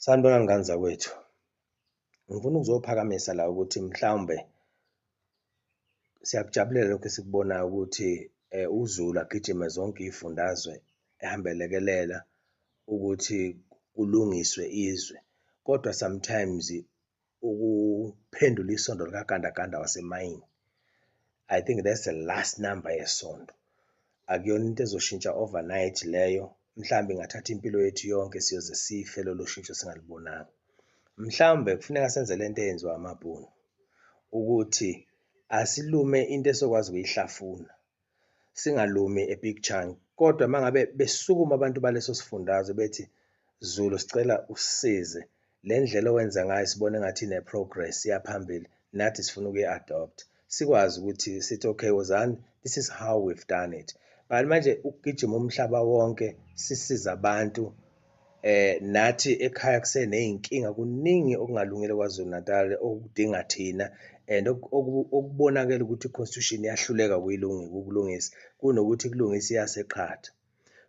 Sanibonani ngane zakwethu. Ngifuna ukuzophakamisa la ukuthi mhlawumbe siyakujabulela lokhu esikubonayo ukuthi uZulu agijime zonke iy'fundazwe ehambe elekelela ukuthi kulungiswe izwe, kodwa sometimes ukuphendula isondo likagandaganda wasemayini, I think that's the last number yesondo. Akuyona into ezoshintsha overnight leyo, mhlawumbe ingathatha impilo yethu yonke, siyoze sife lolo shintsho singalibonanga. Mhlawumbe kufuneka senze lento eyenziwa amabhunu ukuthi asilume into esokwazi ukuyihlafuna, singalumi a big chunk. Kodwa uma ngabe besukuma abantu baleso sifundazwe bethi, "Zulu, sicela usisize, le ndlela owenza ngayo sibona engathi ine-progress, iya phambili, nathi sifuna ukuyi-adopt," sikwazi ukuthi sithi, "Okay, wozani, this is how we've done it." But manje ukugijima umhlaba wonke sisize abantu, nathi ekhaya kuseney'nkinga, kuningi okungalungile KwaZulu Natal okudinga thina and okubonakele ukuthi i-constitution iyahluleka ukulungisa, kunokuthi kulungise iyaseqhatha.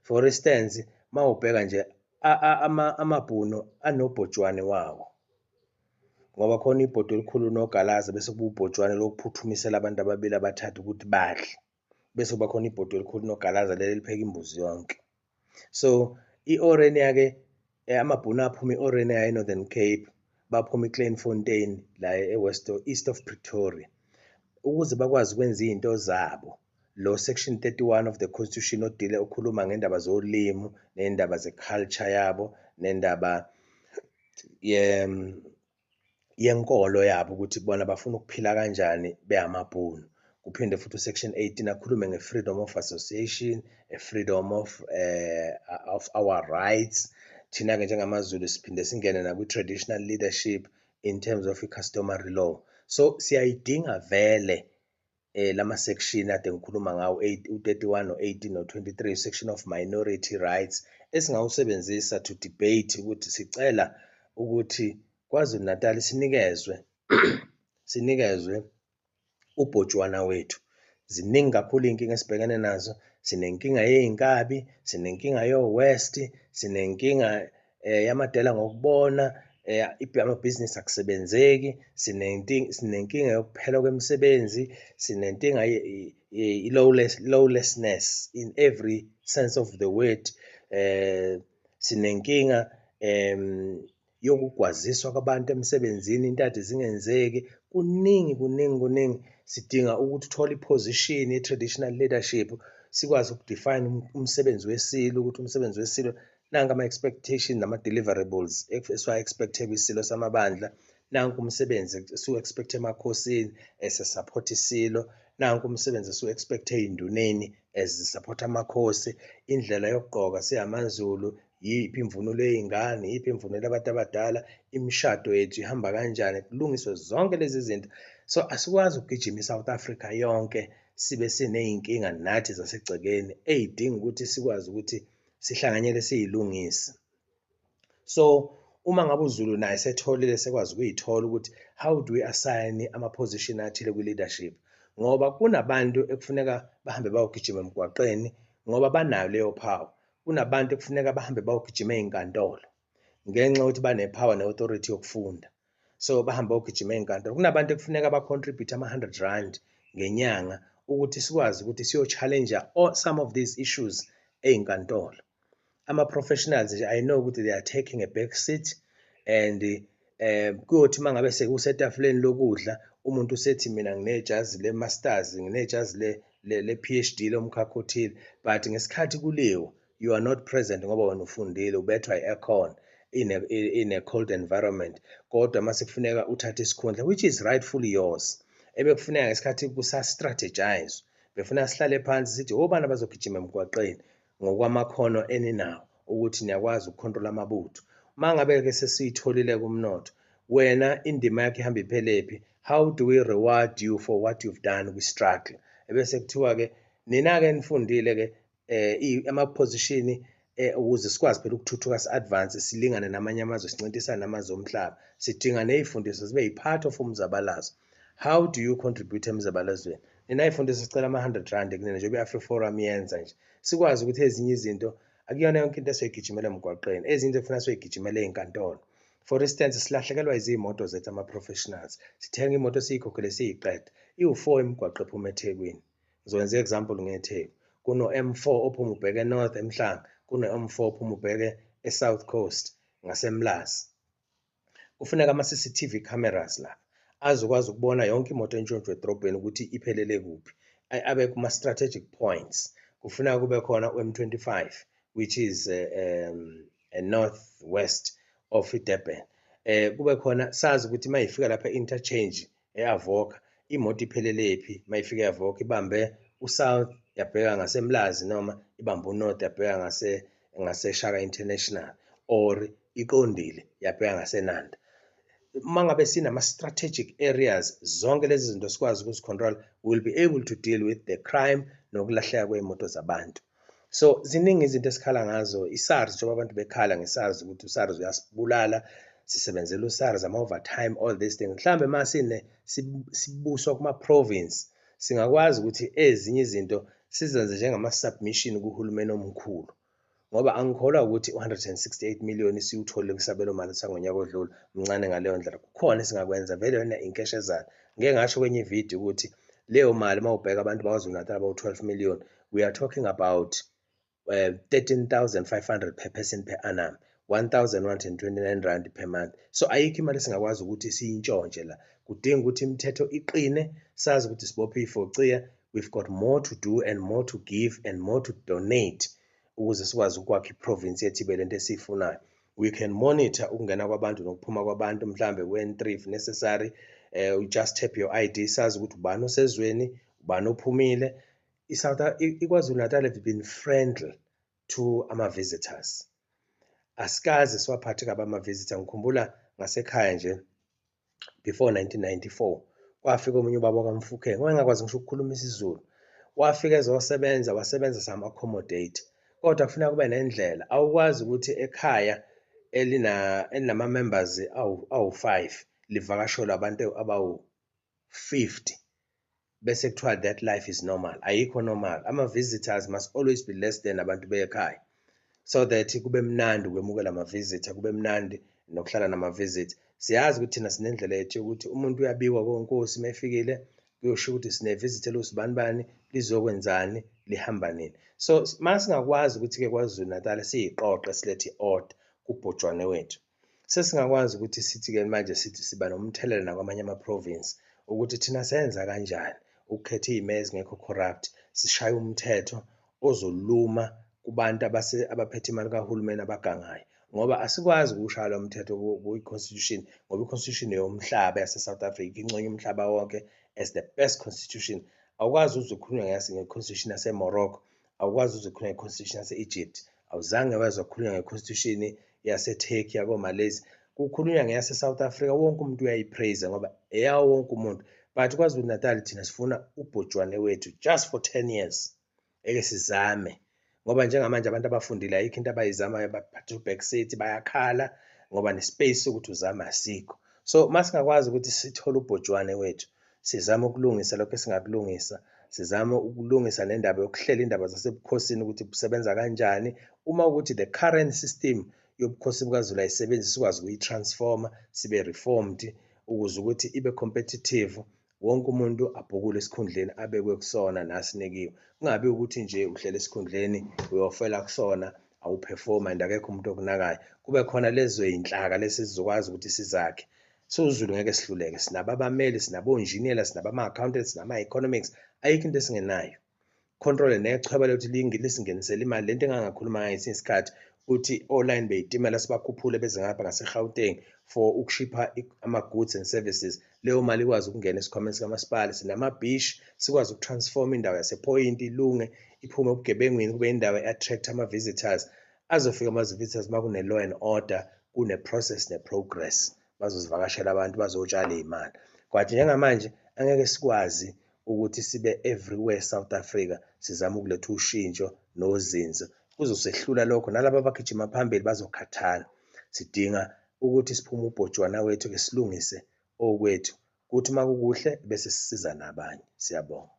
For instance, uma ubheka nje amabhunu anobhotshwane wawo, ngoba khona ibhodo elikhulu nogalaza, bese kuba ubhotshwane lokuphuthumisela abantu ababili abathathu ukuthi badle, bese kuba khona ibhodo elikhulu nogalaza leli elipheka imbuzi yonke. So i-Orania-ke, amabhunu aphuma i-Orania e-Northern Cape, baphuma i-Kleinfontein la e-West East of Pretoria, ukuze bakwazi ukwenza iy'nto zabo. Lo section 31 of the constitution odile okhuluma ngendaba zolimi ney'ndaba ze-culture yabo nendaba yenkolo yabo, ukuthi bona bafuna ukuphila kanjani beyamabhunu. Kuphinde futhi u-section 18 akhulume nge-freedom of association, a freedom of our rights. Thina-ke njengamaZulu siphinde singene nakwi-traditional leadership in terms of i-customary law. So siyayidinga vele lama section ade ngikhuluma ngawo, u-31 no-18 no-23, section of minority rights, esingawusebenzisa to debate ukuthi sicela ukuthi KwaZulu Natal sinikezwe ubhotshwana wethu. Ziningi kakhulu iy'nkinga esibhekene nazo. Sinenkinga yey'nkabi, sinenkinga yo-West, sinenkinga yamadela ngokubona, amabhizinisi akusebenzeki, sinenkinga yokuphela kwemisebenzi, sinenkinga i-lawlessness in every sense of the word, sinenkinga yokugwaziswa kwabantu emsebenzini, into ade zingenzeki. Kuningi, kuningi, kuningi. Sidinga ukuthi uthole i-position ye-traditional leadership, sikwazi uku-define umsebenzi wesilo, ukuthi umsebenzi wesilo nanka ama-expectation nama-deliverables esiwa-expect-e kwisilo samabandla, nanku umsebenzi esiwu-expect-e emakhosini ese-support isilo, nanku umsebenzi esiwu-expect-e ey'nduneni as support amakhosi, indlela yokugqoka siyamaZulu, yiphi imvunulo yey'ngane, yiphi imvunulo yabantu abadala, imishado yethu ihamba kanjani, kulungiswe zonke lezi zinto. So asikwazi ukugijima i-South Africa yonke sibe siney'nkinga nathi zasegcekeni ey'dinga ukuthi sikwazi ukuthi sihlanganyele siy'lungise. So uma ngabe uZulu naye setholile, sekwazi ukuyithola ukuthi how do we assign ama-position athile kwi-leadership, ngoba kunabantu ekufuneka bahambe bayogijima emgwaqeni ngoba banayo leyo power, kunabantu ekufuneka bahambe bayogijima ey'nkantolo ngenxa yokuthi bane-power ne-authority yokufunda, so bahambe bayogijima ey'nkantolo, kunabantu ekufuneka ba-contribute ama-R100 ngenyanga ukuthi sikwazi ukuthi siyo-challenge some of these issues ey'nkantolo. Ama-professionals nje, I know ukuthi they are taking a back seat and kuyothi uma ngabe sekusetafuleni lokudla, umuntu usethi, "Mina nginejazi le-masters, nginejazi le-PhD lomkhakha othile," but ngesikhathi kuliwa you are not present ngoba wena ufundile, ubethwa i-aircon in a cold environment. Kodwa mase kufuneka uthathe isikhundla which is rightfully yours, ebekufuneka ngesikhathi kusa-strategize, befuna sihlale phansi sithi obani abazogijima emgwaqeni ngokwamakhono eninawo ukuthi niyakwazi uku-control amabutho. Uma ngabe-ke sesiyitholile kumnotho, wena indima yakho ihamba iphelephi? How do we reward you for what you've done kwi-struggle? Ebese kuthiwa-ke nina-ke nifundile-ke ama-position, ukuze sikwazi phela ukuthuthuka, si-advance, silingane namanye amazwe, sincintisane namazwe omhlaba, sidinga ney'fundiso zibe yi-part of umzabalazo. How do you contribute emzabalazweni nina y'fundiso? Sicela ama-R100 kunina njengoba i-AfriForum yenza nje, sikwazi ukuthi ezinye izinto, akuyona yonke into esoyigijimela emgwaqeni, ezinye into kufanele soyigijimela ey'nkantolo. For instance, silahlekelwa izimoto zethu ama-professionals. Sithenga imoto siyikhokhele siyiqede. Iwu-4 imigwaqo ephuma eThekwini. Ngizokwenza i-example ngeTheku. Kuno-M4 ophuma ubheke e-North eMhlanga, kuno-M4 ophuma ubheke e-South Coast ngaseMlazi. Kufuneka ama-CCTV cameras lapha azokwazi ukubona yonke imoto entshontshwe edrobheni ukuthi iphelele kuphi, abe kuma-strategic points. Kufuneka kube khona u-M25, which is north west of iDurban. Kube khona sazi ukuthi mayifika lapha e-interchange e-Avoca imoto iphelele phi, mayifika e-Avoca ibambe u-south yabheka ngaseMlazi noma ibambe u-north yabheka ngaseShaka International or iqondile yabheka ngaseNanda. Uma ngabe sinama-strategic areas, zonke lezi zinto sikwazi ukuzi-control, we'll be able to deal with the crime nokulahleka kwey'moto zabantu. So ziningi izinto esikhala ngazo. I-SARS, njengoba abantu bekhala nge-SARS ukuthi u-SARS uyasibulala, sisebenzela u-SARS, ama-overtime, all these things. Mhlambe uma sibuswa kuma-province, singakwazi ukuthi ezinye izinto sizenze njengama-submission kuhulumeni omkhulu, ngoba angikholwa ukuthi u-168 million siwutholile kwisabelomali sangonyaka odlule mncane ngaleyo ndlela. Kukhona esingakwenza vele, yona inkeshezana. Ngeke ngasho kwenye ividiyo ukuthi leyo mali, uma ubheka abantu baKwaZulu Natal abawu-12 million, we are talking about 13,500 per person per annum, R1,129 per month. So ayikho imali esingakwazi ukuthi siyintshontshe la. Kudinga ukuthi imithetho iqine, sazi ukuthi sibophe iy'fociya. We've got more to do and more to give and more to donate ukuze sikwazi ukwakha i-province yethu ibe lento esiyifunayo. We can monitor ukungena kwabantu nokuphuma kwabantu mhlambe kwe-N3 if necessary. You just tap your ID, sazi ukuthi ubani osezweni, ubani ophumile. iKwaZulu Natal have been friendly to ama-visitors. Asikaze siwaphathe kabi ama-visitor. Ngikhumbula ngasekhaya nje before 1994 kwafika omunye ubaba kaMfukeng wayengakwazi ngisho ukukhuluma isiZulu. Wafika ezosebenza, wasebenza, sam-accommodate, kodwa kufuneka kube nendlela. Awukwazi ukuthi ekhaya elinama-members awu-5 livakashelwe abantu abawu-50 bese kuthiwa that life is normal. Ayikho normal. Ama-visitors must always be less than abantu bekhaya so that kube mnandi ukwemukela ama-visitor, kube mnandi nokuhlala nama-visit. Siyazi ukuthi thina sinendlela yethu yokuthi umuntu uyabikwa konkosi uma efikile, kuyosho ukuthi sine-visit elusibanibani, lizokwenzani, lihamba nini. So uma singakwazi ukuthi-ke KwaZulu Natal siyiqoqe, silethe i-order kubhojwane wethu, sesingakwazi ukuthi sithi-ke manje sithi siba nomthelela nakwamanye ama-province ukuthi thina senza kanjani ukukhetha iy'meya ezingekho corrupt, sishaye umthetho ozoluma kubantu abaphethe imali kahulumeni abagangayo, ngoba asikwazi ukuwushaya lo mthetho kwi-constitution, ngoba i-constitution yomhlaba yase-South Africa inconywa umhlaba wonke as the best constitution. Awukwazi uze ukhulunywe nge-constitution yase-Morocco, awukwazi uze ukhulunywe nge-constitution yase-Egypt, awuzange wezwa kukhulunywa nge-constitution yase-Turkey, yako-Malaysia. Kukhulunywa ngeyase-South Africa, wonke umuntu uyayi-praise ngoba eyawo wonke umuntu. But KwaZulu Natal thina sifuna ubhojwane wethu just for 10 years, eke sizame, ngoba njengamanje abantu abafundile ayikho into abayizamayo, baphatha u-back seat, bayakhala ngoba ne-space sokuthi uzame asikho. So masingakwazi ukuthi sithole ubhojwane wethu, sizame ukulungisa lokho esingakulungisa, sizame ukulungisa nendaba yokuhlela indaba zasebukhosini ukuthi busebenza kanjani. Uma ukuthi the current system yobukhosi bukaZulu ayisebenzi, sikwazi ukuyi-transforma, sibe reformed ukuze ukuthi ibe competitive, wonke umuntu abhukule esikhundleni abekwe kusona nasinikiwe, kungabi ukuthi nje uhlele esikhundleni uyofela kusona, awu-performa and akekho umuntu okunakayo. Kube khona lezo y'nhlaka lezi sizokwazi ukuthi sizakhe. SiwuZulu ngeke sihluleke, sinabo abameli, sinabo onjiniyela, sinabo ama-accountants, sinama-economics, ayikho into esingenayo. Control nechweba lethu lisingenisele imali. Lento engangakhuluma ngayo ngesinye isikhathi ukuthi olayini bey'timela sibakhuphule beze ngapha ngase-Gauteng for ukushipha ama-goods and services, leyo mali ikwazi ukungena esikhwameni sikamasipala. Sinamabhishi, sikwazi uku-transform indawo yasePoint ilunge, iphume ebugebengwini, kube indawo e-attract ama-visitors. Azofika ama-visitors uma kune-law and order, kune-process ne-progress, bazozivakashela abantu, bazotshala iy'mali. Kwathi njengamanje angeke sikwazi ukuthi sibe everywhere South Africa sizame ukuletha ushintsho nozinzo, kuzosehlula lokho, nalaba abagijima phambili bazokhathala. Sidinga ukuthi siphume ubhojwana wethu ke, silungise okwethu, kuthi uma kukuhle bese sisiza nabanye. Siyabonga.